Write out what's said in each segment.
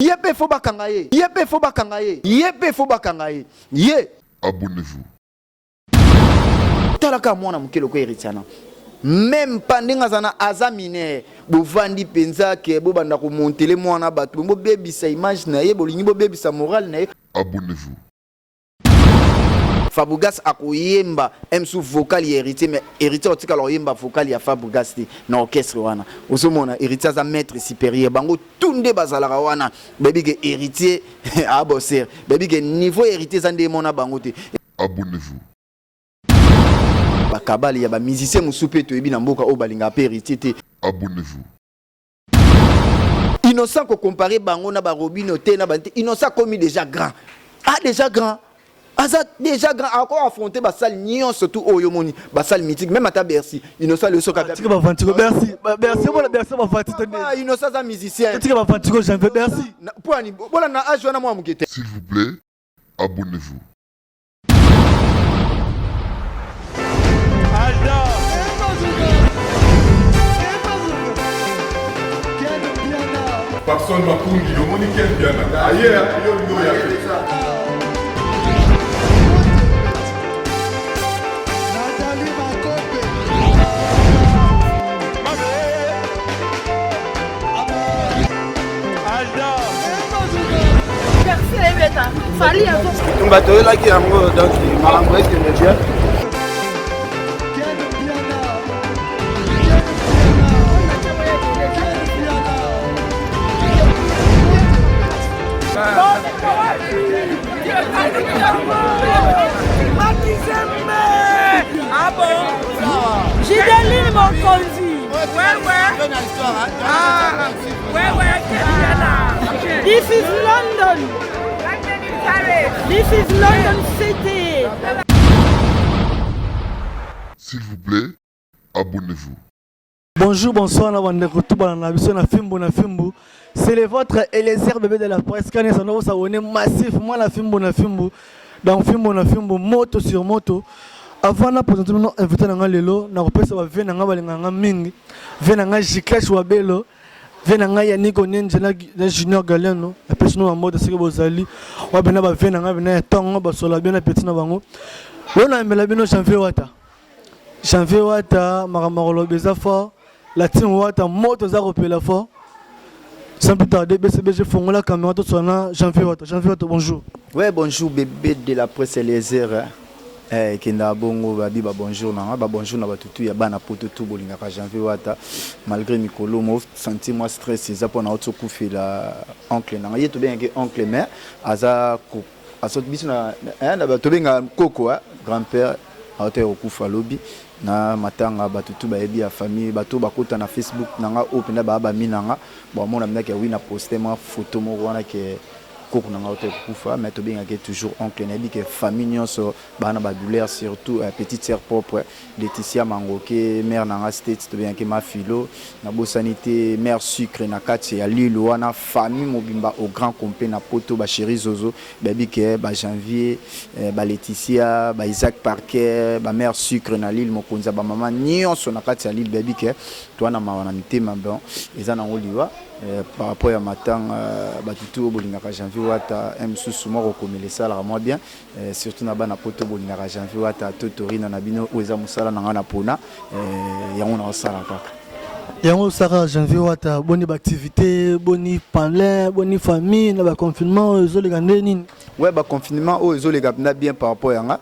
Ye pe faut bakanga ye. Ye pe faut bakanga ye. Ye pe faut bakanga ye. Ye. Abonnez-vous. Tala kaka mwana moke lokola Heritiana. Meme pas ndenge aza na aza mineur. Bovandi penza ke bobanda ko montele mwana bato bobebisa image na ye, bolingi bobebisa morale na ye. Abonnez-vous. Fabregas akoyemba msu vocal ya Heritier mais Heritier akotikala koyemba vocal ya Fabregas te na orchestre wana. Ozomona Heritier aza maître supérieur bango tout nde bazalaka wana bayebi ke Heritier a bosser bayebi ke niveau Heritier eza nde emona bango te. Abonnez-vous. Ba kabale ya ba musiciens mosusu mpe toyebi na mboka oyo balingaka mpe Heritier te. Abonnez-vous. Innocent ko comparer bango na ba Robino te na ba te Innocent akomi déjà grand. Ah déjà grand. Aza déjà grand ako affronter ba salle nyonso tout oyo moni ba salle mythique même ata Bercy Innocent le soka tika ba vantiko Bercy Bercy bona Bercy ba vantiko ah Innocent aza musicien tika ba vantiko janvier Bercy po ani bona na âge wana mwa muke te. S'il vous plaît abonnez-vous. Papson Makungi, omoni Ken Mpiana aye yo olingi oya te. Bitumba toyelaki yango donc makambo ekende bien. Ah bon Gideline Mokonzi. Ouais, ouais. Ah, ouais, ouais, This is London. This is London City. S'il vous plaît, abonnez-vous. Bonjour, bonsoir, na bandeko tout bana na biso na fimbu na fimbu. C'est le vôtre Eliezer bébé de la presse kanisa na s'abonner massivement na fimbu na fimbu. Donc fimbu na fimbu moto sur moto. Avant na présenter bino invité na nga lelo na kopesa ba vie na nga balinga nga mingi. Vie na nga Jiclash Wabelo. Vie na ngai Yannick Onenje na, na Junior Galeno napesi bino bambote soki bozali wapi na bavie na ngai bina ya ntongo basola bien na peti na bango lelo nayembela bino Janvier Wata Janvier Wata makambo ya koloba eza fort la team Wata moto eza kopela fort sans plus tarder BCBG fongola caméra tosola na Janvier Wata Janvier Wata bonjour. Ouais bonjour bebe de la presse Eliezer Eh ekendaka bongo babi ba bonjour na nga ba bonjour na batu tout ya bana poto tout bolingaka janvier wata malgre mikolo mo sentir mwa stress eza pona auti okufela oncle na nga ye tobengaki oncle mais aza aso biso na eh, na tobenga koko eh, grand père auti kokufa lobi na matanga batu tout bayebi ya famille bato bakota na facebook na nga oyo mpenza baa bami na nga bamona mpenza ke wi na poste mwa photo moko wana ke Koko na nga auta kokufa mais tobengaka ye toujours oncle nayebi ke famille nionso baa na ba douleur surtout petite sœur propre Laetitia Mangoke mère na nga States tobengaka ye ma philo nabosani te mère sucre na kati ya Lille wana famille mobimba au grand complet na poto ba cherie zozo bayebi ke ba Janvier ba Laetitia ba Isaac Parker ba mère sucre na Lille mokonzi ya ba mama nionso na kati ya Lille bayebi ke toa na mawa na mitema bon eza nango liwa. Par rapport ya matanga batu tout oyo bolingaka Janvier Wata un mususu mwa kokomela esalaka mwa bien surtout na bana poto bolingaka Janvier Wata to Torino na bino oyo eza musala na nga na pona yango na osala kaka. Yango osaka Janvier Wata boni ba activité boni palin boni famille na ba confinement oyo ezoleka nde nini? Ouais ba confinement oyo ezoleka mpenza bien par rapport yanga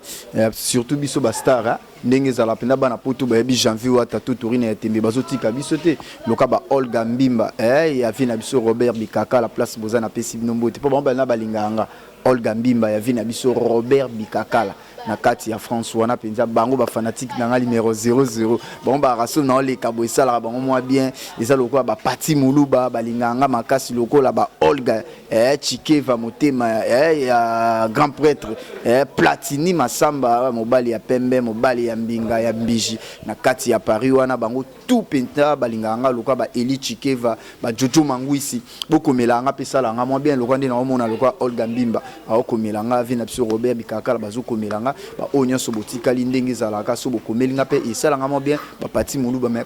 surtout biso ba star Ndenge ezala penza bana poto bayebi janvier wata to torina ya tembe bazo tika biso te loka ba olga mbimba eh ya vie na biso robert bikakala place boza na pesi bino mbote po bango bana balingaka nga olga mbimba ya vie na biso robert bikakala na kati ya france wana penza bango ba fanatique na nga numero 00 bango ba raso na oleka bo esalaka bango mwa bien eza lokola ba pati muluba balingaka nga makasi lokola ba olga Eh Tshikeva motema eh, ya grand prêtre eh, Platini Masamba mobali ya pembe mobali ya mbinga ya mbiji na kati ya Paris wana bango tout mpenza balingaka nga lokola ba Eli Tshikeva ba Jojo Mangwisi bokomela nga mpe sala nga mwa bien lokola nde naomona lokola Olga Mbimba aokomela nga vie na biso Robert Bikakala bazokomela nga ba oyo nyonso botikali ndenge ezalaka so bokomeli nga mpe esala nga mwa bien ba Pati Muluba mais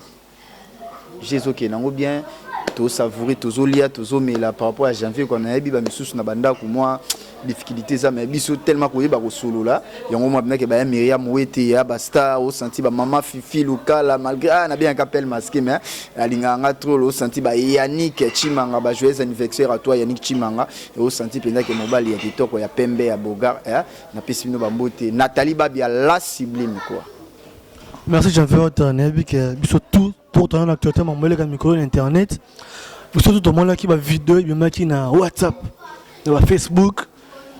Jeux ezokende yango bien. Tosavourer, tozolia, tozomela par rapport à janvier quoi. Nayebi bamisusu na bandako mwa difficulté eza, mais biso tellement koyeba kosolola yango mwa mpendake baya Miriam Wete ya bastar, osanti bamama Fifi Lukala, malgré ah nabengaka pele masqué, mais alingaka nga trop. Osanti ba Yannick Chimanga, ba joyeux anniversaire à toi Yannick Chimanga. Osanti mpenzake mobali ya kitoko, ya pembe, ya bogar eh? Napesi bino bambote. Nathalie Babia, la sublime quoi. Merci Janvier Wata. Nayebi ke biso tout tokotana na actualité mambo eleka mikolo na internet. Biso tout tomonaki bavideo ebimaki na WhatsApp, na baFacebook,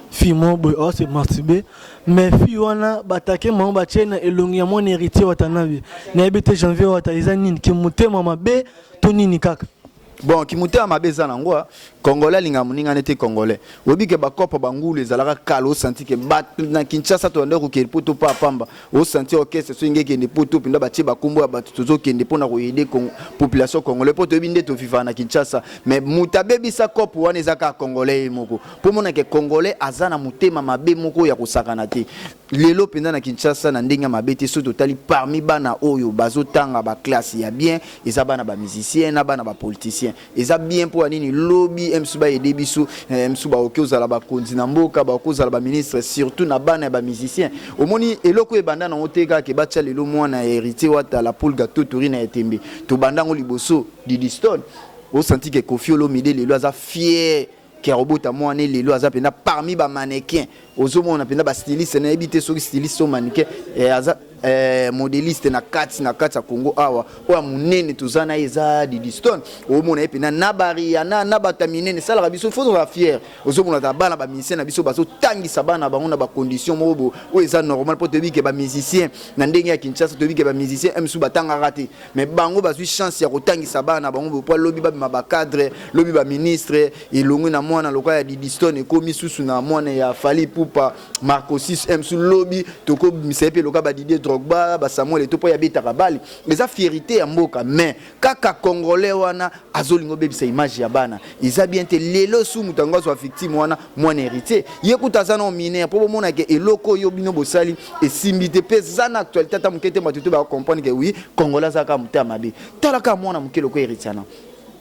fille moko boye awa se masturbe, mais fille wana batake mango, batie na elongi ya mwana Héritier Watanabe. Nayebi te, Janvier Wata, eza nini? Ke motema mabe to nini kaka? Bon, kimotema mabe eza nango. Congolais alingaka moninga nete congolais. Oyebi ke bakopa bangulu ezalaka kala. Osanti ke bato na Kinshasa toyanda kokende mpo topa pamba. Osanti orchestre so inge ekende mpo to mpenza batie bakombo ya bato, tozokende mpona koaider population congolais, mpo toyebi nde tovivaka na Kinshasa. Mais moto abebisa cope wana eza kaka congolais ye moko, mpo mona ke congolais aza na motema mabe moko ya kosakana te. Lelo mpenza na Kinshasa, na ndenge ya mabe te, soki totali parmi bana oyo bazotanga baclasse ya bien, eza bana bamusicien na bana bapoliticien. Eza bien mpo ya nini? Lobi msu baaider biso, msu bakoki ozala bakonzi na mboka, bakoki ozala baministre, surtout na bana ya bamusicien. Omoni eloko oyo ebanda nango te kaka batya lelo mwana ya Héritier Wata, la Pulga Totori na etembe. Tobanda yango liboso Didi Stone. Osanti ke Koffi Olomide lelo aza fier ke akobota mwana. Lelo aza mpenza parmi bamannequin. Ozomona mpenza bastyliste, nayebi te soki styliste o mannequin, aza modéliste na kati ya Congo awa. Oyo ya monene toza na ye eza Didi Stone. Omona ye mpenza na bariana na bato ya minene. Esalaka biso faut tozala fier. Ozomona ta bana bamusicien na biso bazotangisa bana bango na bacondition moko bo oyo eza normal, mpo toyebi ke bamusicien na ndenge ya Kinshasa, toyebi ke bamusicien msu batangaka te, mais bango bazwi chance ya kotangisa bana bango po lobi babima bacadre, lobi baministre. Elongwi na mwana lokola ya Didi Stone, ekomi susu na mwana ya Fally Ipupa, Marcosis. Msu lobi tokobimisa ye mpe loka baDidier Drogba, baSamuel Eto'o, mpo ya betaka bale. Eza fierté ya mboka, mais kaka congolais wana azolinga obebisa image ya bana. Eza bien te. Lelo su moto yango azwa victime wana, mwana Héritier. Ye kuta aza na mineur, mpo bomonake eloko oyo bino bosali esimbi te, mpe eza na actualité ata moke te. Bato te bacomprendre ke oui, congolais aza kaka motema mabe. Tala kaka mwana moke loko Héritier na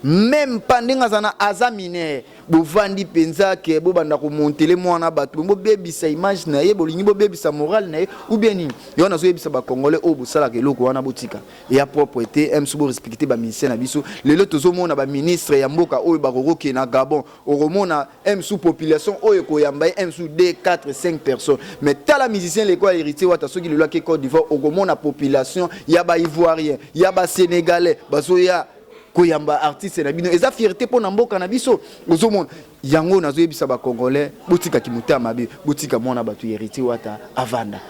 même pas ndenge aza na aza mineur, bovandi mpenza ke bobanda komontele mwana bato, bobebisa image na ye, bolingi bobebisa morale na ye ou bien nini? Yo nazoyebisa bacongolais oyo bosalaka eloko wana, botika, eya propre te. Msu borespecte baministère na biso. Lelo tozomona baministre ya mboka oyo bakokoke na Gabon, okomona msu population oyo ekoyamba ye msu 2, 4, 5 personnes. Mais tala musicien leko ya Héritier Wata, soki lelo ake Côte d'Ivoire, okomona population ya baivoirien, ya basénégalais bazoya koyamba artiste na bino. Eza fierté mpo na mboka na biso. Ozomona yango, nazoyebisa bacongolais, botikaki motema mabe, botika mwana bato Héritier Wata avanda.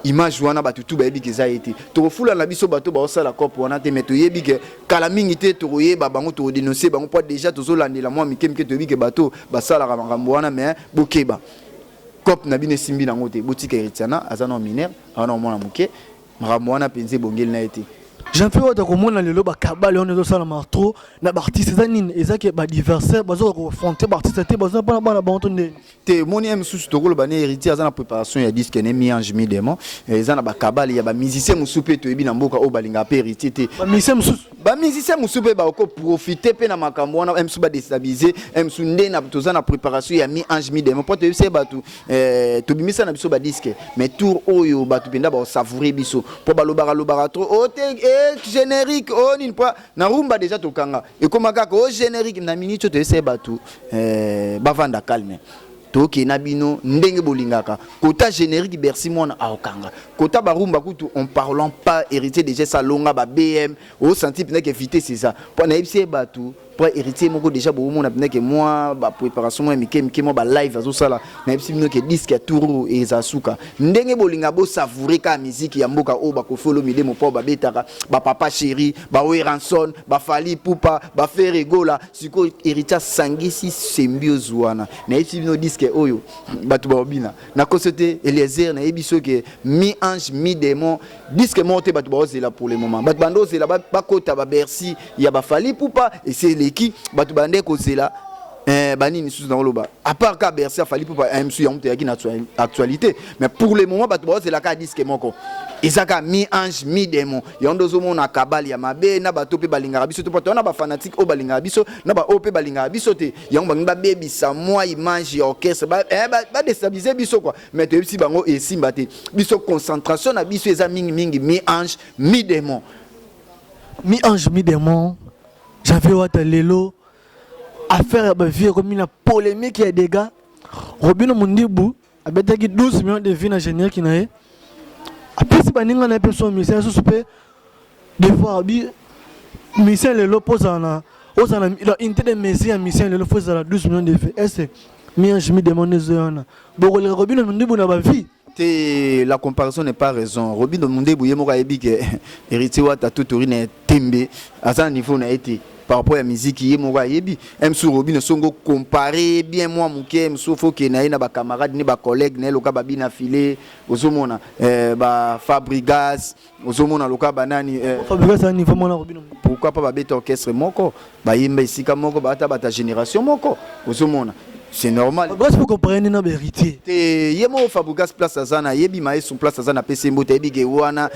Image wana bato tu bayebi ke eza ye te. Tokofula na biso bato baosala cope wana te, mais toyebi ke kala mingi te tokoyeba bango, tokodénonce bango, mpo déjà tozolandela mwa mike mike. Toyebi ke bato basalaka makambo wana, mais bokeba, cope na bino esimbi nango te. Botika Héritier, aza na mineur, aza na mwana moke. Makambo wana mpenza ebongeli na ye te. Jean-Pierre Wata, komona lelo bakabale wana ezosalama trop na baartiste, eza nini? Eza ke baadversaire bazoka koaffronter baartiste te, baza mpona bana bango to ndeni? Te, moni ye mosusu tokoloba ne Héritier aza na préparation ya disque ne mi-ange mi-démon. Eza na bakabale ya bamusicien mosusu mpe toyebi na mboka oyo balingaka mpe Héritier te. Bamusicien mosusu? Bamusicien mosusu mpe bakoprofite mpe na makambo wana, mosusu badéstabiliser mosusu nde toza na préparation ya mi-ange mi-démon, mpo toyebisa ye bato tobimisa na biso badisque, mais tour oyo bato mpenza baosavoure biso, mpo balobaka lobaka trop o te générique o nini, mpo na rumba déjà tokanga ekóma kaka o générique. Na minute oyo toyebisa ye bato bavanda calme, tokee na bino ndenge bolingaka. Kota générique Bercy, mwana aokanga kota barumba kutu en parlant pas. Héritier déjà salonga ba BM, osenti mpenza ke vitesse eza, mpo nayebisi ye bato, mpo Héritier moko déjà boomona mpenza ke mwa bapréparation mwa ya mike mike, mwa balive azosala. Nayebisi bino ke disque ya tour eza suka. Ndenge bolinga bosavoure kaka miziki ya mboka oyo, baKoffi Olomide, mpo babetaka bapapa chéri, baWerrason, baFally Ipupa, baFerre Gola. Sikoyo Héritier asangisi symbiose wana. Nayebisi bino disque oyo bato baobina nakoso te. Eliezer, nayebi soki mi ange mi démon, disque moko te bato baozela. Pour le moment bato bande ozela bakota baBercy ya baFally Ipupa, esi eleki. Bato bande kozela Eh, banini lisusu nakoloba à part ka Bercy Fally Ipupa msu yango toyaki na actualité, mais pour le moment bato baozelaka disque moko, eza kaka mi ange mi démon. Yango nde ozomona kabali ya mabe na bato mpe balingaka biso te, po toza na bafanatiques oyo balingaka biso na baoyo mpe balingaka biso te. Yango balingi babebisa mwa image ya orchestre, badéstabiliser biso quoi. Mais toyebisi bango esimba te. Biso, concentration na biso eza mingimingi mi ange mi démon. Mi ange mi démon. Janvier Wata, lelo affaire ya bavues ekomi na polémique ya dégâts. Robino Mundibu abetaki 12 millions de vues na générique na ye, apesi baninga na ye mpe so musicien susu mpe. Des fois abi musicien lelo mpo ozala na ozala na unité de mesure ya musicien lelo, faut ezala 12 millions de vues. Est ce mi ange mi démon ezo wana bokoleka Robino Mundibu na bavues? Te, la comparaison n'est pas raison. Robino Mundebu ye moko ayebi ke Héritier Wata totori na tembe aza na niveau na ye te par rapport ya musique. Ye moko ayebi msu Robino songo compare bien mwa moke msu foke na ye na bacamarade ne, bacollègue na ye loka babina file. Ozomona bafabrigas, ozomona loka banani. Fabrigas aza niveau mwana Robino? Pourquoi pas? Babeta orchestre moko, bayemba esika moko, baata bata génération moko, ozomona, c'est normal. Fabrigas faut comparer nini na bahéritier? Te, ye moko Fabrigas place aza na ayebi maestro place aza na pesi mbote, ayebi ke wana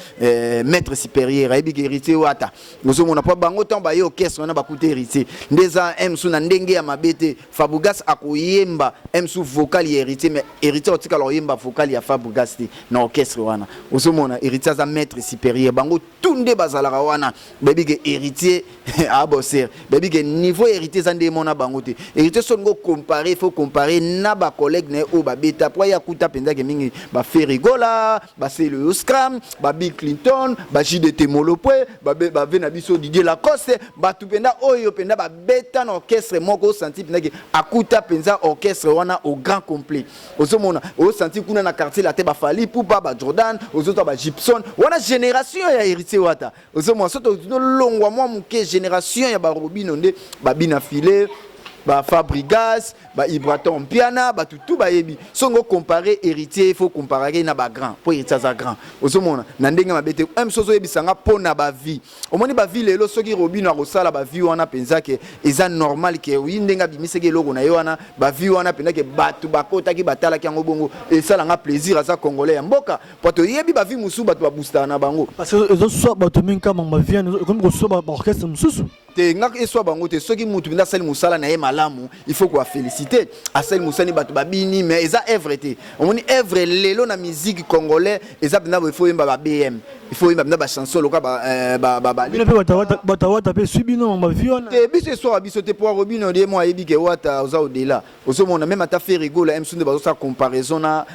maître supérieur, ayebi ke Héritier Wata. Ozomona, mpo bango ntango baye orchestre wana bakuta Héritier nde eza msu na ndenge ya mabe te. Fabrigas akoyemba msu vocal ya Héritier, mais Héritier akotikala koyemba vocal ya Fabrigas te na orchestre wana. Ozomona, Héritier aza maître supérieur. Bango tu nde bazalaka wana bayebi ke Héritier aboser, bayebi ke niveau Héritier eza nde emona bango te. Héritier so olingi ocomparer, il faut comparer na bacollègue na ye oyo babeta, po ye akuta mpenzake mingi baFerre Gola, baCeleo Scram, baBill Clinton, baJDT Molopwe, bave na biso Didier Lacoste, bato mpenza oyo mpenza babeta na orchestre moko. Osanti mpenzake akuta mpenza orchestre wana au grand complet. Ozomona, osanti kuna na Quartier Latin baFally Ipupa, baJordan, ozotwa baGibson wana, génération ya Héritier Wata. Ozomona, so tolongwa mwa moke, génération ya baRobino nde babina file, bafabrigas, baibraton Mpiana, bato tu bayebi. Songo comparer Héritier, il faut comparer na bagrand, mpo Héritier aza grand. Ozomona, na ndenge mabe te, m soki ozoyebisanga mpo na bavues, omoni bavues lelo, soki Robino akosala bavues wana mpenza ke eza normal ke oyi ndenge abimisaki eloko na ye wana, bavues wana mpenza ke bato bakotaki batalaki yango bongo, esalanga plaisir. Aza Congolais ya mboka, po toyebi bavues mosusu bato baboostaka na bango. Parce que ezoswa bato mingi kaka bavues wana, ekomi koswa baorchestre mosusu. Te, nga eswa bango te. Soki mutu mpenza asali mosala na ye malamu, il faut koaféliciter. Asali mosala ni bato babini, mais eza œuvre te. Omoni, œuvre lelo na musique congolais eza mpenza il faut oyemba ba BM, il faut oyemba mpenza bachanson loka. Bino mpe batawata mpe eswi bino bavues wana? Te, biso eswaka biso te, po Robino ye mo ayebi ke Wata oza au-delà. Ozomona, même ata Ferre Gola msu nde bazosala comparaison na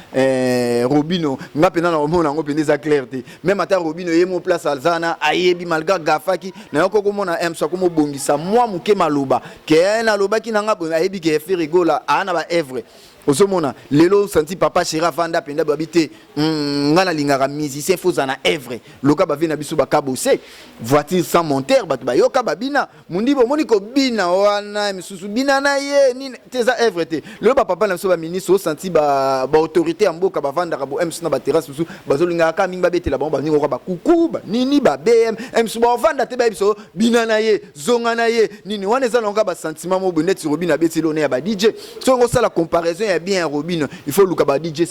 Robino, nga mpenza na omona yango mpenza eza clair te. Même ata Robino ye mo place aza na ayebi, malgré gafaki na yo kokomona msu akomobongisa mwa moke maloba ke nalobaki na nga boye, ayebi ke Ferre Gola aa na baœuvre. Ozomona, lelo santi papa chéri avanda mpenza babi te. Nga nalingaka musicien faut ozala na œuvre loka bavie na biso bakabose voiture sans monteur, bato bayoka babina Mundibu. Omoni kobina wana misusu bina na ye nini te, eza œuvre te. Lelo bapapa na biso baministre, osanti baautorité ya mboka bavandaka bo msu na baterrasse mosusu, bazolingaka kaka mingi babetela bango baningi oka bakuku banini ba BM msu bavanda te, bayebi biso bina na ye zonga na ye nini wana, eza nango kaka basentiment mo boye neti Robino abeti elone ya ba DJ. Soki osala comparaison ya bien ya Robino, il faut oluka ba DJ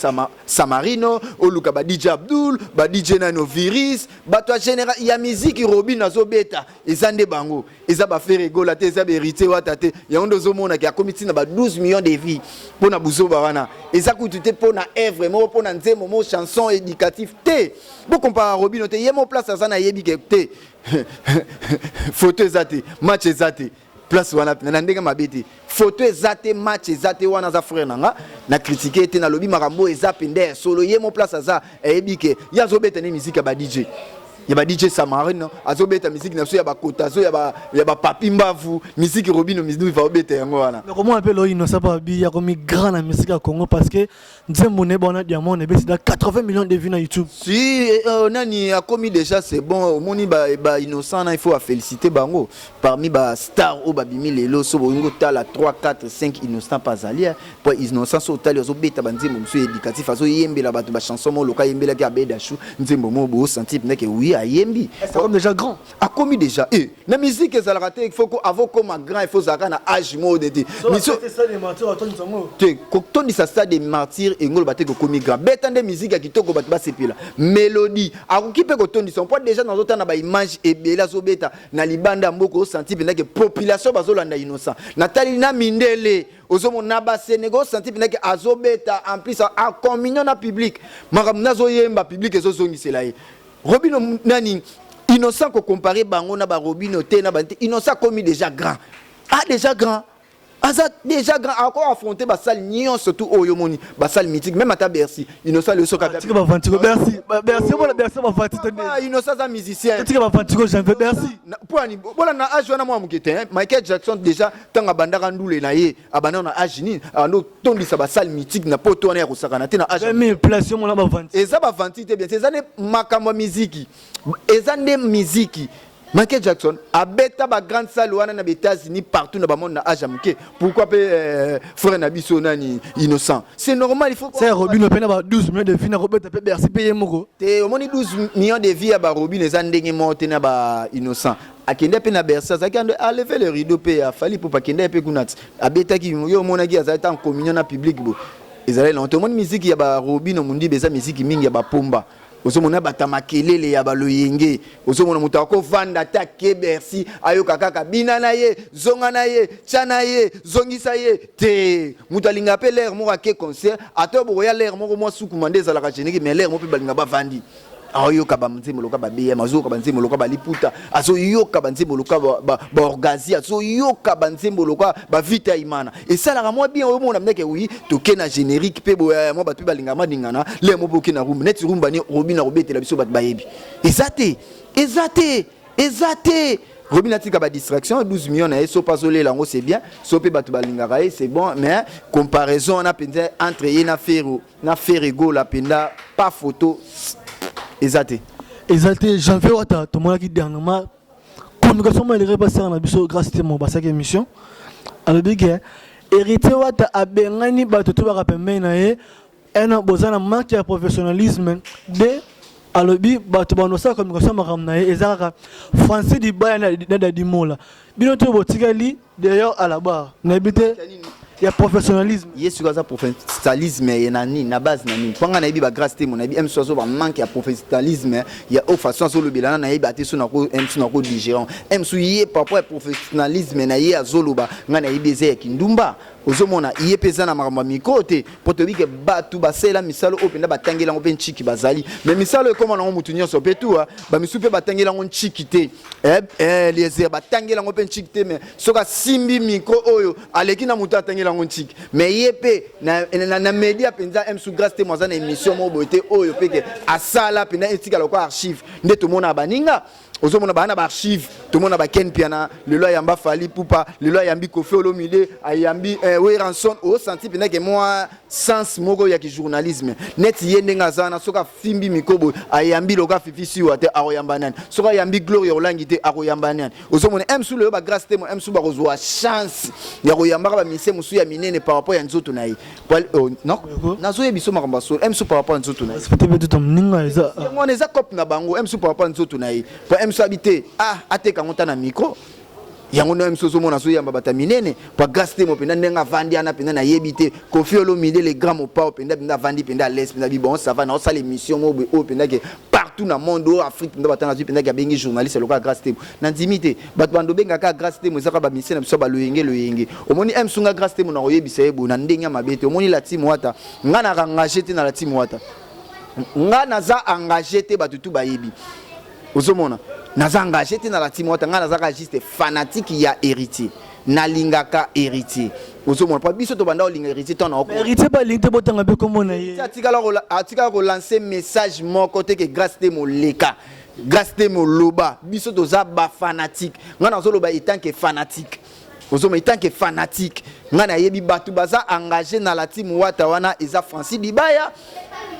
Samarino, oluka ba DJ Abdul, ba DJ nano Virus, bato ya général ya musique Robino azobeta eza nde bango, eza baFerre Gola te, eza baHéritier Wata te. Yango nde ozomonaki akomi ntina ba 12 millions de vues mpo na buzoba wana, eza kutu te mpo na œuvre moko, mpo na nzembo moko, chanson éducatif te. Bokompara Robino te, ye mo place aza nayebi ke te, photo eza te, match eza te place wana na ndenge mabe te, photo eza te, match eza te wana. Aza frère na nga, na critique te, nalobi makambo oyo eza pende ya solo. Ye mo place aza ayebi ke ye azobeta ne musique ya ba DJ, ya ba DJ Samarino, azobeta musique na biso ya bakotazo, ya bapapi mbavu, musique Robino Miduva obeta yango wana. Mais comment appelle oyo Innocent Babi akomi grand na musique ya Congo, parce que nzembo ne bona Diamond ebesida 80 millions de vues na YouTube? Si nani akomi déjà, c'est bon. Omoni ba Innocent na, il faut aféliciter bango parmi bastar oyo babimi lelo. So bolingi otala 3 4 5, Innocent mpe azali po Innocent so otali azobeta banzembo mosusu éducatif, azoyembela bato bachanson moko loka ayembelaki Abedashu nzembo moko bosanti mpendake wi. Ayembi. Akomi déjà grand. Akomi déjà e na musique ezalaka te. Il faut avant koma grand, il faut ozalaka na âge moko de te te kotondisa stade de martyr. Engoloba te kokomi grand. Beta nde musique ya kitoko, bato basepela mélodie. Akoki mpe kotondisa mpo déjà nazotala na baimage ebele azobeta na libanda ya mboka, osanti mpenza ke population bazolanda Innocent. Natali na mindele, ozomona na basénégal, osanti mpenza ke azobeta, en plus en communion na public. Makambo nazoyemba, public ezozongisela ye. Robino nani, Innocent, kocomparer bango na barobino te na bante. Innocent akomi déjà grand, ah, déjà grand, aza déjà grand. Ako affronter basale nyonso tu oyo omoni, basale mythique, même ata Bercy. Innocent leo soki Tika bavantiko Bercy, Bercy bona, Bercy bavanti te. Innocent aza musicien. Tika bavantiko Janvier, Bercy. Mpo ani bona na age wana mwa moke te. Michael Jackson déjà, ntango abandaka ndule na ye, abandaka na age nini? Abanda otondisa basale mythique na poto wana ya kosakana te na age. 20 000 place, omona bavanti. Eza bavanti te, bien, eza nde makambo ya miziki, eza nde miziki. Michael Jackson abeta bagrande salle wana na baÉtats-Unis, partout na bamonde, na age ya moke. Pourquoi mpe frère na biso nani, Innocent? C'est normal, il faut C'est Robino mpe na ba 12 millions de vues na kobeta mpe Bercy mpe ye moko. Te, omoni 12 millions de vues ya barobino eza ndenge moko te na baInnocent. Akende mpe na Bercy, azalaki ando alever le rideau mpe afali mpo akende mpe kuna ti abetaki. Yo omonaki azalaki ta en communion na public. Bo ezalaki nango te. Omoni miziki ya barobino Mundibe eza miziki mingi ya bapomba. Ozomona bato ya makelele ya baloyenge. Ozomona moto akovanda te, ake Bercy, ayoka kaka bina na ye, zonga na ye, tia na ye, zongisa ye te. Moto alingaka mpe l'heure moko ake concert, ata bokoya l'heure moko mwa sukuma nde ezalaka générique, mais l'heure moko mpe balinga bavandi, aoyoka banzembo loka babm, azoyoka banzembo loka baliputa, azoyoka banzembo loka baorgazi, azoyoka banzembo loka bavita imana. Esalaka mwa bien. Oyomona ndeke wi toke na générique mpe boya mwa bato mpe balingaka maningana le mo mpe oke na rumba neti rumba ni Robin akobetela biso. Bato bayebi eza te, eza te, eza te. Robin atika badistraction. 12 millions na ye, so mpe azolela yango, c'est bien. So mpe bato balingaka ye, c'est bon, mais comparaison wana mpenza entre ye na Fero, na Ferre Gola, mpenza pas photo, eza te. Eza te. Janvier Wata, tomonaki dernièrement communication mo eleki basala na biso grâce te mo basalaki émission. Alobi ke Héritier Wata abengani bato to baka pembeni na ye ena boza na manque ya professionnalisme de. Alobi bato banosala communication, makambo na ye eza kaka Francis Dibaya na Dadi Mola. Bino to botikali d'ailleurs à la barre, nayebi te ya professionnalisme. Ye soki aza professionnalisme ye na nini, na base na nini? Mpo nga nayebi bagrâce te mo, nayebi mso azo bamanque ya professionnalisme ya o façon azolobela na, nayebi ate so nako mso nako digérant mso ye par rapport ya professionnalisme na ye azoloba. Nga nayebi eza ya kindumba. Ozomona ye mpe eza na makambo ya mikro te, mpo toyebi ke bato basalela misalo oyo mpenza batangeli yango mpe ntiki bazali, mais misalo ekóma nango motu nyonso mpe tu bamisu mpe batangeli yango ntiki te. Eliezer, batangeli yango mpe ntiki te, mais soki asimbi micro oyo, aleki na moto atangeli yango ntiki. Mais ye mpe na média mpenza msu grâce te mo aza na émission moko boye te oyo mpe ke asala mpenza etikala lokola archive. Nde tomona baninga, ozomona baa na baarchive. Tomona baken Piana lelo ayamba Fally Ipupa, lelo ayambi Koffi Olomide, ayambi Werrason. Osanti mpenza ke mwa sens moko ya kijournalisme neti ye ndenge aza wana. Soki afimbi micro boye, ayambi loka Fifi Siwa te, akoyamba nani? Soki ayambi Gloria Olangi te, akoyamba nani? Ozomona msu lelo bagrâce te mo msu bakozwa chance ya koyambaka bamise mosusu ya minene par rapport ya nzoto na ye. Oh, non, nazoyebi biso makambo ya solo. Msu par rapport ya nzoto na ye, yango wana eza cope na bango. Msu par rapport ya nzoto na ye, po msu abi te, ah, ateka yango ta na micro yango nde msu ozomona azoyamba bato ya minene. Po grâce te mo mpenza ndenge avandi wana mpenza, nayebi te. Koffi Olomide, le grand Mopao mpenza, mpenza avandi mpenza à l'aise mpenza. Bi bon, ça va, naosala émission moko boye oyo mpenza ke partout na monde oyo, Afrique mpenza, bato nazwi mpenza ke abengi journaliste lokola grâce te. Nandimi te bato bando obengaka grâce te mo ezaka bamisie na biso baloyenge loyenge. Omoni msunga grâce te mo na koyebisa ye boye na ndenge ya mabe te. Omoni la team Wata, nga naka engagé te na la team Wata. Nga naza engagé te, bato tu bayebi. Ozomona naza engagé te na la team Wata. Nga nazaka juste fanatique ya Héritier, nalingaka Héritier. Ozomona po biso tobanda kolinga Héritier ntango na Héritier balingi te botanga mpe kombo na ye. Atikala kolancer message moko te ke grâce te moleka, grâce te moloba. Biso toza bafanatique. Nga nazoloba en tant que fanatique. Ozomona, en tant que fanatique, nga nayebi bato baza engagé na la team Wata wana eza Francis Dibaya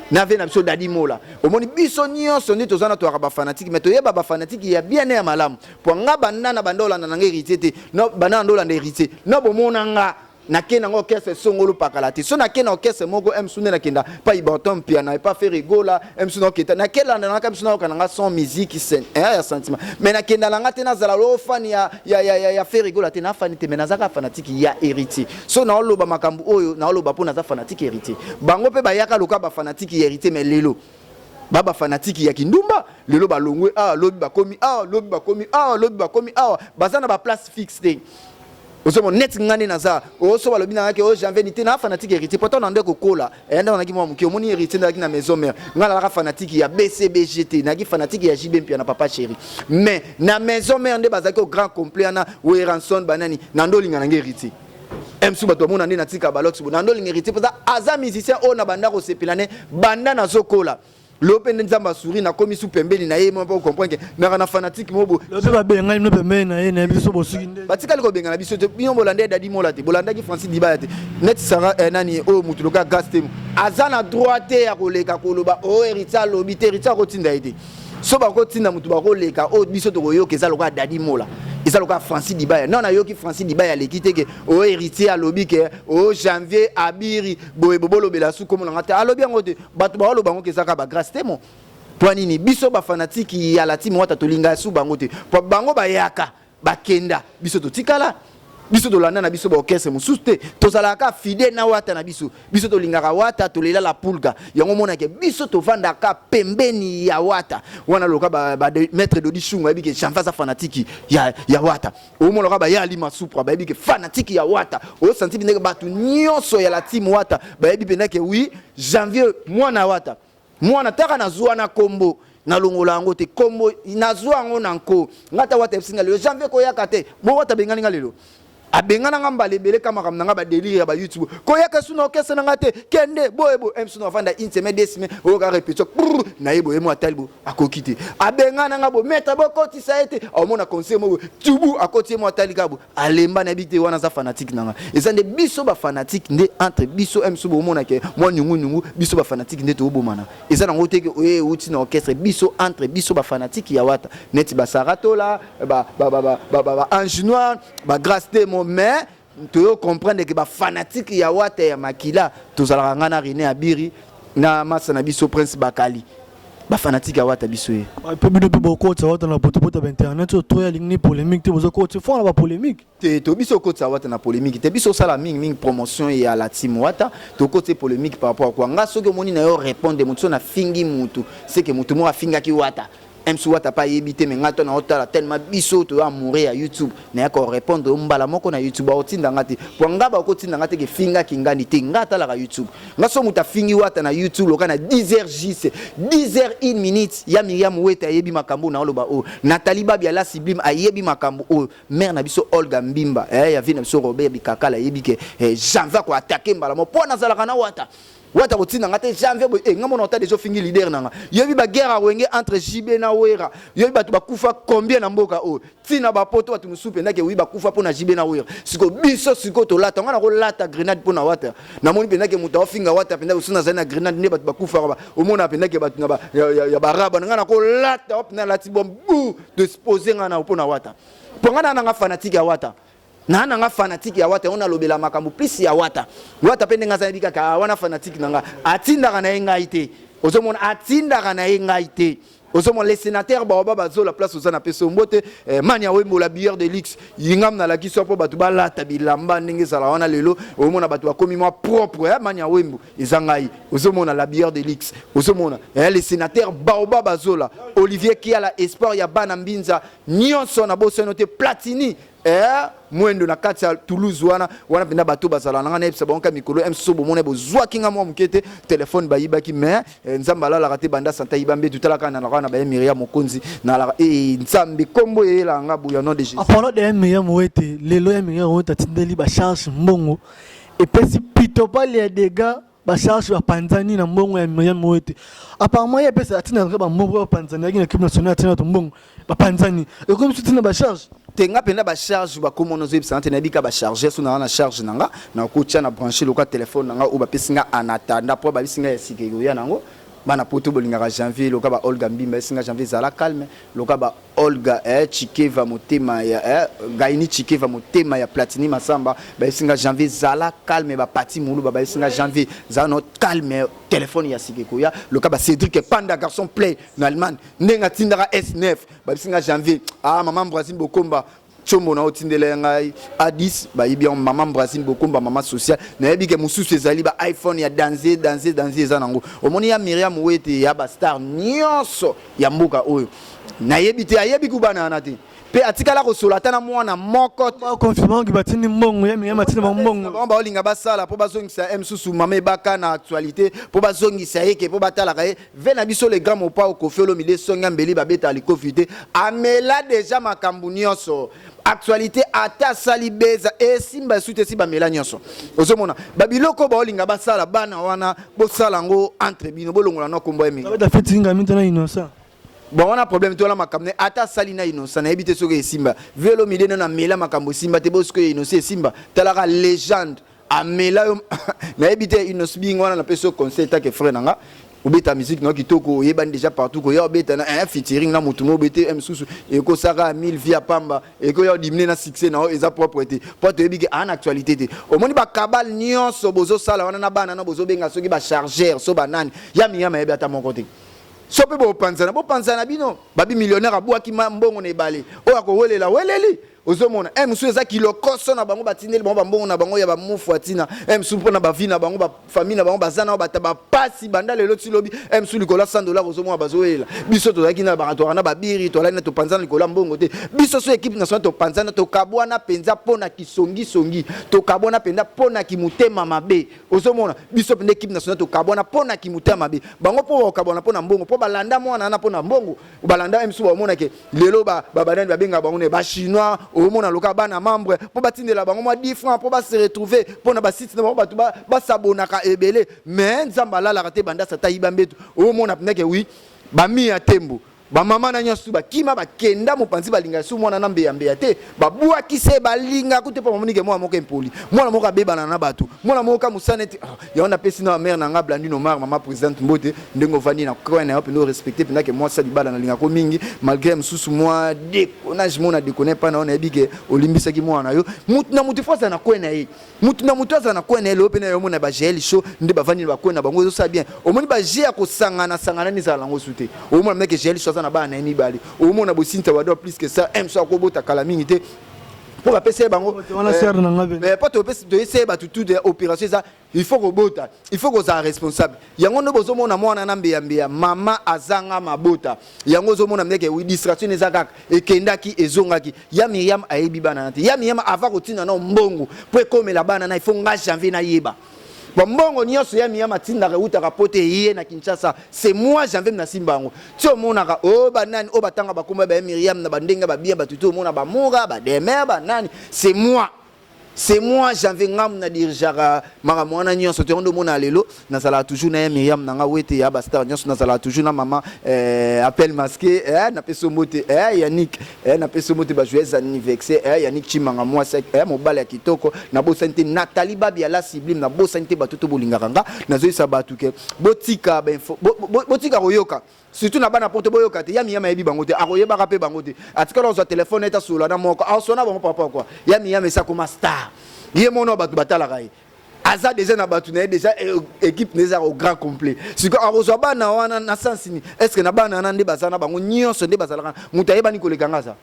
na ve na biso Dadi Mola. Omoni biso nyonso nde toza na toyaka bafanatique, mais toyeba bafanatique ya bien ya malamu. Po nga banda na banda olanda nanga Héritier te, no banda na olanda Héritier, no bomona nga. Nake nango orchestre songolo pakala te. So nake na orchestre moko msu nde nakenda pa Iborton Mpiana epa Ferre Gola msu nakoketa nakelanda nanga msu nayoka nanga son musique sen, eh, ya sentiment mais nakenda nanga te nazala lo fan ya, ya, ya, ya, ya Ferre Gola te na fan te mais naza kaka fanatique ya Héritier. So naoloba makambo oyo naoloba mpo naza fanatique Héritier. Bango mpe bayaka loka ba fanatique ya Héritier mais lelo ba ba fanatique ya kindumba lelo balongwe awa lobi bakomi awa lobi bakomi awa lobi bakomi awa baza na ba place fixe te. Ozomona neti nga nde naza oso balobi na nga ke o janvier ni te na fanatique Héritier pourtant na nde kokola eh, nde wanaki mwa moke omoni Héritier ndalaki na maison mère nga nalaka fanatique ya BCBG te nayaki fanatique ya JB Mpiana papa chéri mais na maison mère nde bazalaki au grand complet wana Werrason banani na ndo olinga na nge Héritier msu bato bamona nde natika balox bo na ndo olinga Héritier mpoza aza musicien oyo na banda kosepela ne banda nazokola lelo mpe nde Nzambe asuri nakomi su pembeni na ye mo mpo comprendre ke naka na fanatique mo bo Lelo mpe babengani bino pembeni na ye, nayebi biso bosuki nde. Batikali kobengana biso te. Bino bolanda Dadi Mola te, bolandaki Francis Dibaya te. Neti Sara eh, nani oyo mutu loka gas te aza na droit te ya koleka koloba o oh, Héritier alobi te. Héritier akotinda ye te. So bakotinda mutu bakoleka oyo biso tokoyoka eza lokola Dadi Mola, eza lokola Francis Dibaya. Non, nayoki Francis Dibaya aleki te ke o oh, Héritier alobi ke o oh, Janvier Abiri boye bobolobela su komona nga te. Alobi yango te. Bato baoloba yango ke eza kaka ba grâce te mo. Mpo nini biso ba fanatique ya la team Wata tolinga su bango te? Mpo bango bayaka bakenda, biso totikala. Biso tolanda na biso ba orchestre mosusu te, tozalaka kaka fidèle na Wata na biso. Biso tolingaka Wata, tolela la pulga. Yango omonake biso tovandaka pembeni ya Wata wana loka ba, ba de, maître Dodi Shungu ayebi ke Janvier aza fanatique ya, ya Wata. Omona loka ba ya Ali Masupra bayebi ke fanatique ya Wata. Osanti ndenge bato nyonso ya la team Wata bayebi mpenza ke oui Janvier mwana Wata. Mwana taka nazwa na kombo nalongola yango te, kombo nazwa yango na nko nga ta Wata ebisi nga lelo Janvier koyaka te. Bo Wata abengani nga lelo, abengana nga mbala ebele ka makambo na nga ba délire ya ba YouTube koyaka su na orchestre na nga te kende boye boye msu na vanda une semaine deux semaines oyoka répétition prrr na ye boye mo atali bo akoki te abengana nga bo maître bokotisa ye te omona conseil moko tubu akoti ye mo atali ka bo alemba na yebi te wana aza fanatique na nga. Eza nde biso ba fanatique nde entre biso msu bomona ke mwa nyungu nyungu biso ba fanatique nde tobomana. Eza nango te ke oye euti na orchestre, biso entre biso ba fanatique ya Wata neti ba Saratola ba ba ba ba ba, ba, ba Ange Noir ba Grâce Temo mais toyo comprendre ke ba fanatique ya Wata ya makila tozalaka nga na René Abiri na masa na biso Prince Bakali ba fanatique ya Wata biso ye. Mpe bino mpe bokotisa Wata na potopoto ya internet oyo toya alingi ni polémique te, bozokotisa fo na ba polémique te. To biso okotisa Wata na polémique te, biso osala mingi mingi promotion ya la team Wata. Tokotisa polémique par rapport à quoi? Nga soki omoni na yo répondre motu so nafingi mutu, c'est que mutu moko afingaki Wata msu Wata pa ayebi te. Me nga to na otala tellement biso toyo amoureux ya YouTube naya ko répondre yo mbala moko na YouTube. Bakotinda nga te po nga bakotinda nga te ke fingaki ngani te. Nga atalaka YouTube. Nga so moto afingi Wata na YouTube loka na 10 heures juste 10 heures 1 minute ya Miriam Wete ayebi makambo na oloba oyo. Nathalie Babia la sublime ayebi makambo oyo. Mère na biso Olga Mbimba eh, ya vie na biso Robert Bikakala ayebi ke eh, Janvier ko attaquer mbala moko po nazalaka na Wata. Wata kotinda nga te Janvier boye eh, nga mona ota deja ofingi leader na nga. Yebi ba guerre ya Wenge entre JB na Wera. Yebi bato bakufa combien na mboka oyo. Tina ba poto bato mosusu mpenza ke wi bakufa mpo na JB na Wera. Siko biso siko tolata nga nakolata grenade mpo na Wata. Namoni mpenza ke moto aofinga Wata mpenza mosusu nazali na grenade nde bato bakufaka ba omona mpenza ke bato na ba ya, ya, ya baraba na nga nakolata wapi nalati bombe bu dispose nga na mpo na Wata. Mpo nga na nanga fanatique ya Wata. Na nanga fanatique ya Wata, on alobela makambo plus ya Wata. Wata pe ndenge azali kaka wana fanatique na nga. Atindaka na ye ngai te. Ozomona atindaka na ye ngai te. Ozomona les sénateurs baoba bazola place oza na peso mbote eh, mani ya wembo la bière de luxe yingam na lakisi po bato balata bilamba ndenge ezala wana lelo omona bato bakomi mwa propre eh, mani ya wembo eza ngai. Ozomona la bière de luxe ozomona eh, les sénateurs baoba bazola Olivier Kiala espoir ya bana mbinza nyonso na bosano te Platini eh, mwendo na kati ya Toulouse wana wana mpenza bato bazala na nga nayebisa bango ka mikolo mso bomona bozwaki nga mwa moke te telefone bayibaki mais eh, Nzambe alalaka te banda santa yiba mbetu talaka na nalaka na baye Miriam Mokonzi nalaka eh, Nzambe kombo eyelaka nga boya nom de Jésus. Apolo de Miriam Wete lelo ya Miriam Wete atindeli ba charge mbongo epesi pitopale ya dégâts ba charge bapanzani na mbongo ya Miriam Wete. Apparemment ye apesa atinda ba mbongo bapanzani yaki na club national atinda to mbongo bapanzani ekomi biso tina ba charge te. Nga mpenza ba charge bakomona ozoyebisa nga te, nayebi ka ba charge so nanga na charge na nga nakotia na branche loka telefone na nga oyo bapesi nga en attendant mpo babisi nga ya sika ekoya nango. Bana poto bolingaka Janvier loka ba Olga Mbimba esinga Janvier zala calme loka ba Olga eh Tshikeva motema ya eh Gaini Tshikeva motema ya Platini Masamba ba esinga Janvier zala calme ba Pati Muluba ba esinga Janvier zala no calme téléphone ya sika ekoya loka ba Cédric Panda garçon play na Allemagne ndenge atindaka S9 ba esinga Janvier ah maman Brasine Bokomba Tshombo na otindela ya ngai A10 bayibi yango maman Brasine Bokomba maman sociale nayebi ke mosusu ezali ba iPhone ya danze danze danze eza nango omoni ya Miriam Wete ya ba star nyonso ya mboka oyo nayebi te ayebi kubana wana te mpe atikala kosola ata na mwana moko te. Baconfirma ki batindi mbongo ya Miriam atindi bango mbongo. Bango baolinga basala mpo bazongisa ye mosusu mama ebaka na actualité mpo bazongisa ye ke mpo batalaka ye Ve na biso le grand Mopao Koffi Olomide songi mbeli babeta likofi te amela deja makambo nyonso actualité ata asali beza esimba esu te esi bamela nyonso ozomona babiloko baolinga basala bana wana bosala yango entre bino bolongola na kombo ya mingi Babeta feti nga minta na innocent. Bon wana problème to wana makambo ne ata asali na innocent nayebi te soki esimba Ve Olomide nano amela makambo esimba te bosiko ya innocent esimba talaka légende amela yo nayebi te innosbing wana napesi yo conseil take frère na nga obeta musique na yo kitoko oyebani déjà partout koya obeta na un featuring na motu mo obete mosusu ekosaka 1000 vie ya pamba ekoya odimine na succès na yo eza propre te mpo toyebi ke aa na actualité te omoni bakabale nyonso bozosala wana na bana na bozobenga soki bachargeur so banani ya miyama ayebi ata moko te so mpe bopanzana bopanzana bino babi millionnaire abwaki mbongo na ebale oyo akowelela weleli Ozomona eh mosusu eza kilokoso na bango batindeli bango bambongo na bango ya bamufu atina eh mosusu mpona bavi na bango bafamille na bango baza na bata bapasi banda lelo ti lobi eh mosusu likolo ya 100 dollar ozomona bazowelela biso tozalaki na bato na babiri tolali na topanzana likolo ya mbongo te biso so ekipe nationale topanzana tokabwana mpenza mpo na kisongisongi tokabwana mpenza mpo na kimotema mabe ozomona biso mpenza ekipe nationale tokabwana mpo na kimotema mabe bango mpo bakokabwana mpo na mbongo mpo balanda mwana wana mpo na mbongo balanda ye mosusu baomona ke lelo banani babengaka bango ne bachinois omona loka bana membre mpo batindela bango mwa 10 francs mpo base retrouver mpo na basite na bango bato basabonaka ebele mais nzambe alalaka te banda sata yiba mbeto omona mpenza ke wi bami ya tembo bamama na nyonso bakima bakenda mopanzi balinga su mwana na mbeya mbeya te babwakisa balinga kute mpo bamonike mwana moko impoli mwana moko abebana na bato mwana moko ka mosana ete ah, yango napesi na mare na nga Blandine Omar mama présidente mbote ndenge ovandi na coin na yo mpenza orespecte mpenza ke mwasi ya libala nalingako mingi malgré mosusu mwa déconnage mona déconne mpa na yo nayebi ke olimbisaki mwana na yo mutu na mutu fo azala na coin na ye mutu na mutu azala na coin na ye lelo mpe na yo omona ba gl show nde bavandi na bacoin na bango ezosala bien omoni ba g ya kosangana sangana nde ezala nango su te omona meke gl show aza na bana na ye mibale omona bosinta wado plus que ça m so akobota kala mingi te mpo bapesa ye bango mpo toyesa ye bato tout opération eza il faut kobota il faut kozala responsable yango nde bozomona mwana na mbeya mbeya mama azanga mabota yango ozomona ndeke wi distraction eza kaka ekendaki ezongaki ya Miriam ayebi bana na te ya Miriam ava kotinda na mbongo mpo ekomela bana na il faut nga janvier nayeba bambongo nyonso ya Miriam atindaka eutaka po te ye na Kinshasa c'est moi janvier nasimba yango ti omonaka o oh, banani oyo batanga bakomba ba Miriam na bandenge babia bato te omona bamura bademer banani c'est moi C'est moi janvier ngamu na dirigeaka makambo wana nyonso te ondo mona lelo nazalaka toujours na ye Miriam na nga wete ya ba star nyonso nazalaka toujours na mama eh, appel masqué eh, napesi yo mbote eh, Yannick eh, napesi yo mbote ba joyeux anniversaire eh, Yannick Chimanga mwasi eh, mobali ya kitoko nabosani te Nathalie Babi ya la sublime nabosani te bato to bolingaka nga nazoyisa bato ke botika ba info bo, bo, botika koyoka Surtout na bana poto boyoka te ya miyama ayebi bango te akoyebaka pe bango te atikala kozwa telefone ete asolola na moko asolola na bango par rapport quoi ya miyama esi akoma star ye mono bato batalaka ye aza deja na bato na ye deja eh, équipe na eza au grand complet sikoyo akozwa bana wana na sens nini est ce que na bana wana nde baza na bango nyonso nde bazalaka moto ayebani koleka nga aza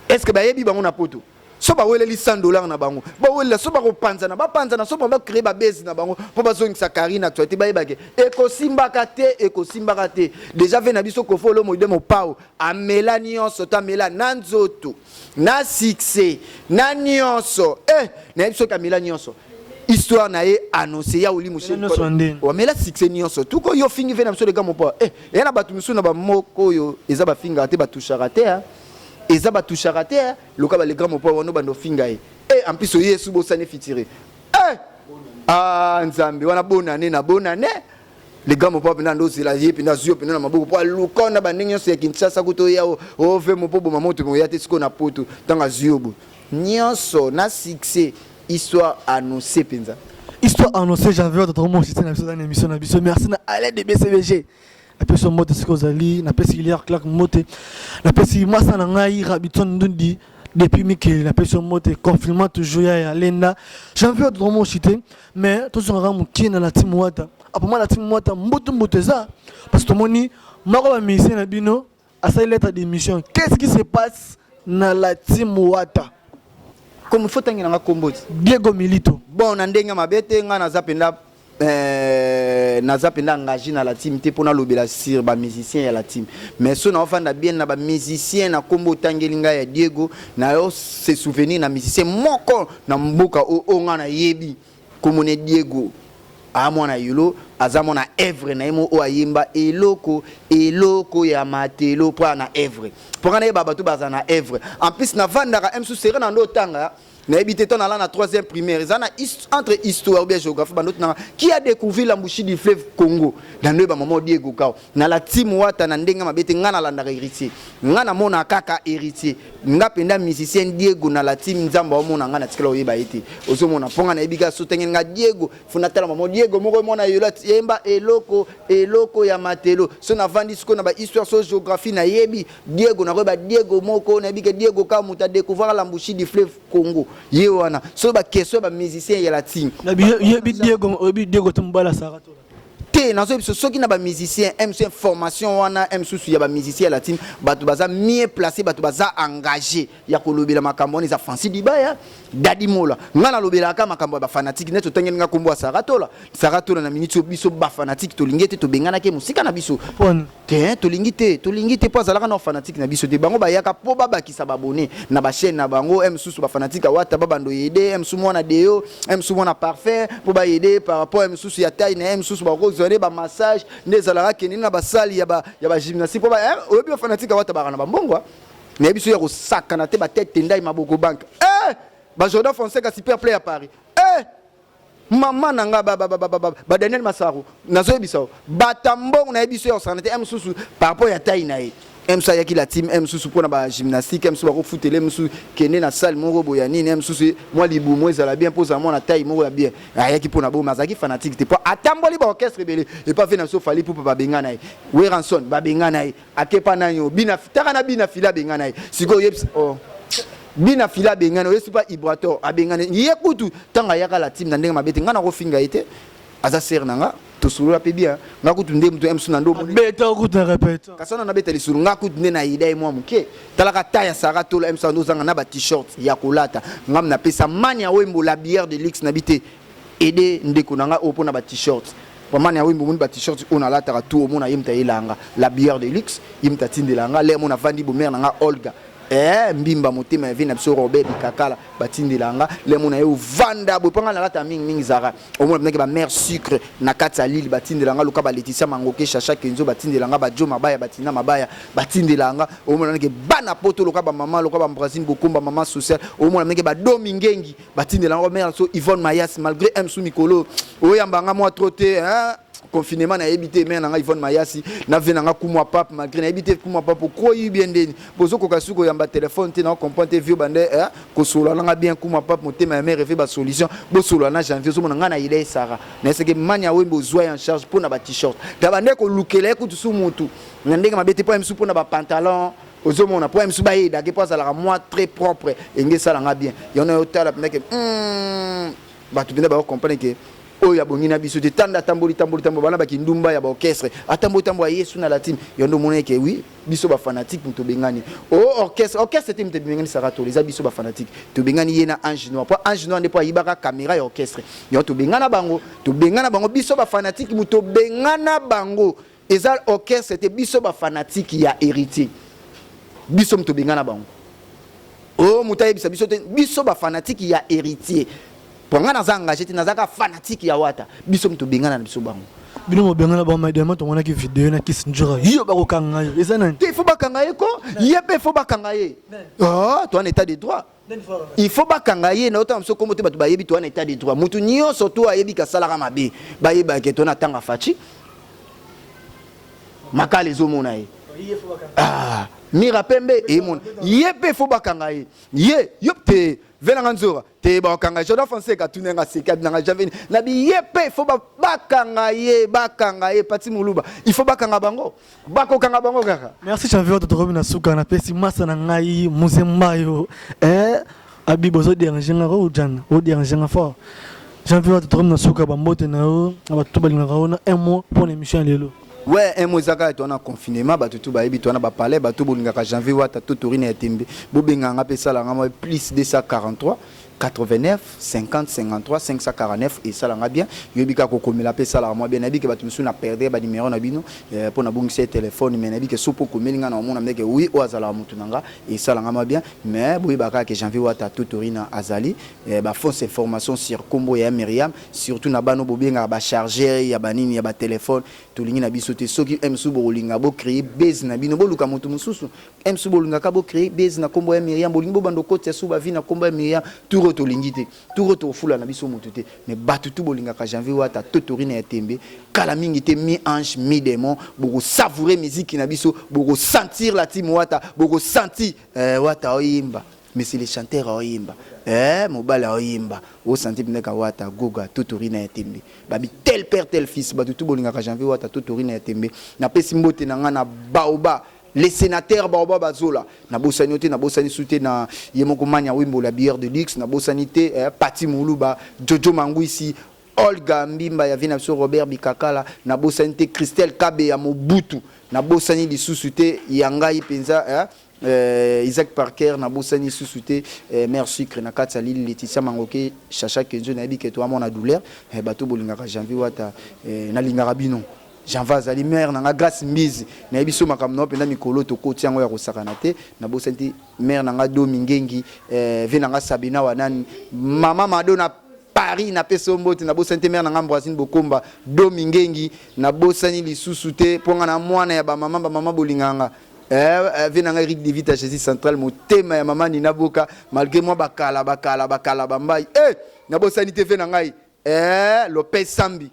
est ce que bayebi bango na poto so baweleli 100 dollars na bango bawelela so bakopanzana bapanzana so bango bacree babase na bango mpo bazongisa karine actualité bayebake ekosimbaka te ekosimbaka te déjà ve na biso Koffi Olomide mopao amela nyonso to amela na nzoto na succès na nyonso eh nayebi soki amela nyonso histoire na ye annonce ya oli amela succès nyonso tuko yo fingi ve na biso lega mopao eh eya na bato mosusu na bamoko oyo eza bafingaka te batushaka te eza batushaka te Luka ba le grand mopo wana bando finga ye. Eh en plus oye su bosani fitire. Eh ah nzambe wana bonne année na bonne année. Le grand mopo pena ndo zela ye pena zio pena na maboko po aluka na ba ndenge nyonso ya Kinshasa kuto ya o ve mopo boma moto mo ya te siko na poto tanga zio bo. Nyonso na succès histoire annoncée penza. Histoire annoncée, j'avais autre mot, c'était na émission na biso. Merci na Alain de BCBG. Napesi yo mbote sika ozali, napesi Liar Clark mbote, napesi mwasa na ngai Rabison Ndundi depuis Mikeli, napesi yo mbote, confinement toujours ya ya Lenda. Janvier autrement cité, mais tozongaka mokie na la team Wata. Apoma la team Wata mbutu mbutu eza parce que tomoni moko ba musicien na bino asali lettre de mission. Qu'est-ce qui se passe na la team Wata? Comme faut tangela nga kombo ti. Diego Milito. Bon, na ndenge mabe te, nga naza mpenza naza mpenza engagé na la team te mpo nalobela sur bamusicien ya la team, mais so naofanda bien na bamusicien na kombo otangeli ngai ya Diego, nayo se souvenir na musicien moko na mboka oyo ngai nayebi kombo ne Diego, aa mwana yolo, aza mwana œuvre na ye mo oyo ayemba eloko eloko ya matelo mpo na œuvre, mpo ngai nayeba bato baza na œuvre. En plus navandaka msu sere na ndo otanga, nayebi te to nala na troisième primaire, eza na entre histoire ou bien géographie, bando tunanga qui a découvert l'embouchure du fleuve Congo, na ndoyeba mama Diego Kao. Na la team Wata, na ndenge mabe te, nga nalandaka Héritier, nga namona kaka Héritier. Nga mpenza musicien Diego na la team, Nzambe aomona nga, natikala oyeba ye te. Ozomona, mpo nga nayebi kaka so tengeli nga Diego, fo natala mama Diego moko mwana yolo yemba eloko eloko ya matelo. So navandi sikoyo na bahistoire, so géographie, nayebi Diego, nakoyeba Diego moko, nayebi ke Diego kaka moto adécouvrir l'embouchure du fleuve Congo, ye wana. So baquestion ya bamusicien ya la team. Yebi Diego, oyebi Diego te, mobala Sara to? Te, nazoyebi biso soki na bamusicien msu information wana msusu ya bamusicien ya la team, bato baza mieux placé, bato baza engagé ya kolobela makambo wana eza Francis Dibaya, Dadi Mola. Nga nalobelaka makambo ya bafanatike neti otangeli nga nkombo ya Saratola. Saratola, na miniti oyo biso bafanatike tolingi ete tobenganaki ye mosika na biso. Pona? Te, tolingi te, tolingi te mpo azalaka na fanatique na biso te. Bango bayaka mpo babakisa babone na bachaîne na bango. Mosusu bafanatike awata babando yede mosusu mwana deo, mosusu mwana parfait, mpo bayede par rapport mosusu ya taille na ye, mosusu bakozwa nde bamassage nde ezalaka kende na basali ya bagymnastique mpo oyebi bafanatike awata baka na bambongo nayebi so ya kosakana te, batete tendai maboko banke, bajordan Fonseca, super play ya Paris, mama na nga badaniel Masaro. Nazoyebisa yo, bata mbongo nayebi so ya kosakana te. Mosusu par rapport ya taille na ye, mosusu ayaki la team, mosusu mpona bagymnastique, mosusu bakofutele, mosusu kende na salle moko boye ya nini, mosusu mwa libumu ezala bien mpo ozala mwana taille moko ya bien. Ayaki mpona boma, azalaki fanatique te mpo atamboli baorchestre ebele epa ve na biso Fally Ipupa, babenga na ye, Werrason babenga na ye, akepa nani o bina taka na bina fila abenga na ye. Sikoyo oyebisa, oh. Bina fila abengani, oyesi mpa Ibrator abengani ye kutu ntango ayaka la team na ndenge mabe te. Ngai nakofinga ye te, aza sere na nga, tosolola mpe bien. Nga kutu nde moto msu na ndo. Beta kutu na répétition. Kasi wana nabeta lisolo, nga kutu nde nayeda ye mwa moke. Talaka ta ya Sara Tola, msu ando ozanga na ba-t-shirt ya kolata. Ngam napesa Mani ya Wembo, la bière de luxe, nabi te aide ndeko na nga oyo mpona ba-t-shirt. Mani ya Wembo, omoni ba-t-shirt oyo nalataka tu, omona ye moto ayelanga la bière de luxe, ye moto atindela nga lere mo navandi bomere na nga Olga, mbimba motema ya vie na biso Robert Bikakala, batindela nga lemo na ye ovanda boye mpo nga nalata mingimingi Zara. Omona mpenzaki bamare sucre na kati ya Lille batindela nga, luka baleticia Mangoke, Chacha Kenzo batindela nga, bajo mabaya batinda mabaya batindela nga. Omona ndenge bana poto loka bamama loka bambrasine bokomba mama social, omona ndenge badomi ngengi batindela nga mare so Yvonne Mayas, malgré msu mikolo oyamba nga mwa trop te, hein? Confinement nayebi te. Mare na nga Yvonne Mayasi na vie na nga kumwa pape, malgré nayebi te kumwa pape okoyi bien ndeni bozokoka soki koyamba telefone te, na comprendre te vio bande kosolola nanga bien. Kumwa pape motema ya mare ve basolution bosolola na Janvier. Ozomona ngai na yela ye Sara nayeseke Mani ya Wembe ozwa ye en charge mpo na ba-t-shirt ta bande kolukela ye kutu su mutu na ndenge mabe te mpo ya misu mpo na bapantalon. Ozomona mpo ya misu bayedake mpo azalaka mwa très propre, enge esalanga bien. Yango na yo tala mpendake bato mpenza bakocomprendre ke oyo abongi na biso te. Tanda atamboli tamboli tamboli bana bakindumba ya baorchestre, atamboli tamboli aye su na la team. Yo nde omona eke oui, biso bafanatike moto tobengani o orchestre, orchestre te moto ebengani Sara Tola, eza biso bafanatike tobengani ye na Ange Noir, mpo Ange Noir nde mpo ayibaka caméra ya orchestre. Yango tobengana bango, tobengana bango biso bafanatike moto tobengana bango, eza orchestre te. Biso bafanatike ya Héritier, biso moto tobengana bango. O moto ayebisa biso te, biso bafanatike ya Héritier, po nga naza engagé te, naza kaka fanatique ya Wata. Biso moto tobengana na biso bango. Bino mobengana bango madema, tomonaki video na Kisi Njora, yo bakokanga yo, eza nani? Te, il faut bakanga ye ko, ye mpe faut bakanga ye. Oh, toa na état de droit, il faut bakanga ye. Na otanga biso kombo te, bato bayebi toa na état de droit. Motu nyonso to ayebi kasalaka mabe, bayebake to na tanga faci makala ezomona ye. Ah, mira pembe emona ye mpe fo bakanga ye. Ye yo te velanga nzora te bakanga ye. Jordan Fonseca tunenga seka nanga javeni na bi ye mpe fo bakanga ye, bakanga ye. Pati Muluba, il faut bakanga bango, bakokanga bango kaka. Merci Janvier, tokomi na suka. Napesi masa na ngai Muzembayo, eh, abi bozo déranger nga ko jana o déranger nga fort. Janvier, tokomi na suka. Bambote na yo na bato balingaka yo na un mot pour l'émission ya lelo. Ouais, un mot eza kaka towana confinement. Bato tu bayebi towana bapalais. Bato bolingaka Janvier Wata to torine ya tembe, bobenganga mpe esalanga mwa plus 243 89 50 53 549, esalanga bien. Yoyebi kaka kokomela mpe esalaka mwa bien. Nayebi ke bato mosusu na perdre banuméro na bino mpo nabongisa ye telefone, mais nayebi ke so mpo okomeli nga na omona ndeke oui, oyo azalaka motu na nga, esalanga mwa bien. Mais boyeba kaka ke Janvier Wata Totorina azali bafausse information sur kombo ya Miriam, surtout na bano bobengaka bachargeur ya banini ya batelefone. Tolingi na biso te. Soki msu bokolinga bocréer base na bino, boluka moto mosusu. Msu bolingaka bocréer base na nkombo ya Miriam, bolingi bobanda okotisa su bavi na nkombo ya Miriam, tour oyo tolingi te. Tour oyo tokofula na biso motu te. Mais bato tu bolingaka Janvier Wata Totorina ya tembe, kala mingi te, mi ange mi démon, bokosavoure miziki na biso, bokosentir la team Wata, bokosentir Wata oyimba, monsieur le chanteur aoyimba, mobali aoyimba, osanti mpendeka Wata Goga Totorina ya tembe. Babi tel père tel fils. Bato tu bolingaka Janvier Wata Totorina ya tembe, napesi mbote na nga na Baoba, les sénateurs Baoba bazola. Nabosani yo te, nabosani su te na ye moko Mania Wimbola, bière de luxe. Nabosani te Pati Muluba, Jojo Mangwisi, Olga Mbimba ya vie na biso, Robert Bikakala. Nabosani te Christelle Kabe ya Mobutu. Nabosani lisusu te ya ngai mpenza Isaac Parker. Nabosani lisusu te Mère Sucre na kati ya Lili, Laetitia Mangoke, Chacha Kenzo. Nayebi ke toamona douleur. Bato bolingaka Janvier Wata, nalingaka bino. Janvier azali mare na nga Grâce Mbizi. Nayebi so makambo na yo mpenza mikolo tokoti yango ya kosakana te. Nabosani te mare na nga Domi Ngengi, ve na nga Sabina Wanani, mama Mado na Paris, napesi yo mbote. Nabosani te mare na nga Ambroisine Bokomba, Domi Ngengi. Nabosani lisusu te mpo nga na mwana ya bamama, bamama bolinganga, ve na nga Eric Devita, Jésus Central, motema ya mama Nina Boka, malgré mwa bakala bakala bakala bambai. Nabosani te ve na ngai Lopez Sambi,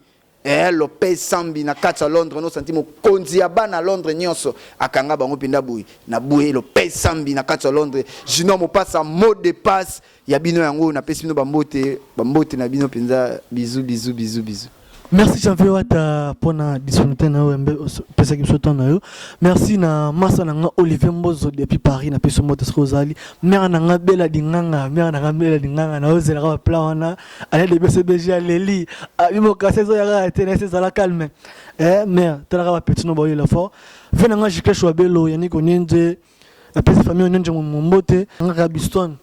Lopez Sambi na kati ya Londres. Nosanti mokonzi ya bana Londres nyonso akanga bango mpenza boye na boye. Lopez Sambi na kati ya Londres, Junior Mopasa, mot de passe ya bino yango. Napesi bino bambote, bambote na bino mpenza. Bizu bizu bizu bizu. Merci Janvier Wata mpona disponibilité na yo, mbe opesaki biso temps na yo. Merci na masa na nga Olivier Mbozo depuis Paris, napesi mbote soki ozali. Mare na nga Bela Dinganga, mare na nga Bela Dinganga, na ozelaka baplan wana ale de BCBG. Aleli abimokasi ezoyaka te na ese. Ezala calme, mare, talaka bapeti no baoyela fort. Ve na nga Jikesho Abelo Yannick Onienze, napesi famille Onienze mombote. Ngaka Biston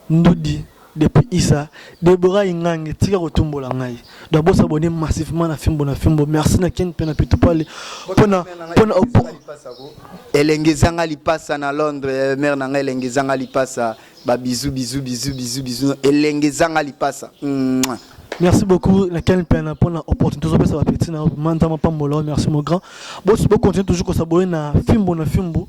Ndudi depuis Isa, Deborah Ingange, tika kotumbola ngai. Donc bosabonner massivement na Fimbo na Fimbo. Merci na Ken mpe na Pitopale mpona Elenge ezanga lipasa na Londres, mare na ngai elenge ezanga lipasa. Babizu bizu bizu bizu bizu, elenge ezanga lipasa. Mouah. Merci beaucoup na Ken mpe na mpona opportunité ozopesa bapeti na manzama pambola. Merci mon grand. Bocontinue toujours kosabonner na Fimbo na Fimbo.